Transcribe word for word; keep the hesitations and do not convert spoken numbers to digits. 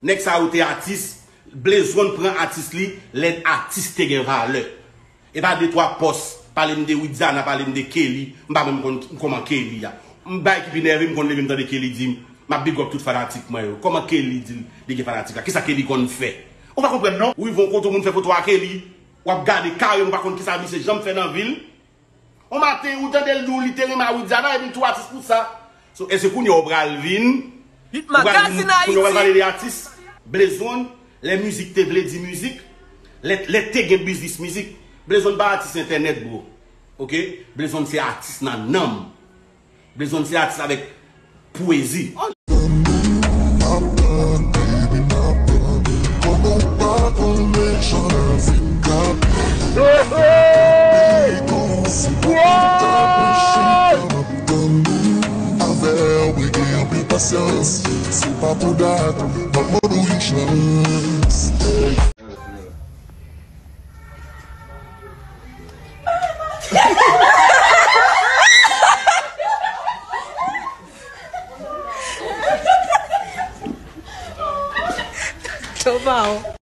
Nèg sa yo te atis. Blezon pran atis li lè atis te gen valè. E pa de twa pòs, pale m de Widiana, pale m de Kelly, m pa menm konn kòman Kelly a. M bay ki pi nève m, konn leve m tande Kelly di m, m ap big up tout fanatik mwen yo. Kòman Kelly di l li gen fanatik la? Kisa Kelly konn fè? Ou pa konprann non. Ou rive yon kote moun fè foto a Kelly, w ap gade kare, ou pa konn kisa misye janm fè nan vi l. On maten, ou tande l di w li te renmen a Widiana, epi l tou atis pou sa. So, èske kounye a w pral vin, ou pral vin, kounye a w pral pale de atis? Blezon, lè mizik te vle di mizik, lè, lè te gen biznis mizik, Blezon pa atis entènèt, bro. Oke? Blezon se atis nan nanm. Blezon se atis avèk pwezi. Avè w, brege anpil pasyans. Se pa pou dat, m ap mande w yon chans. Tchau, pau.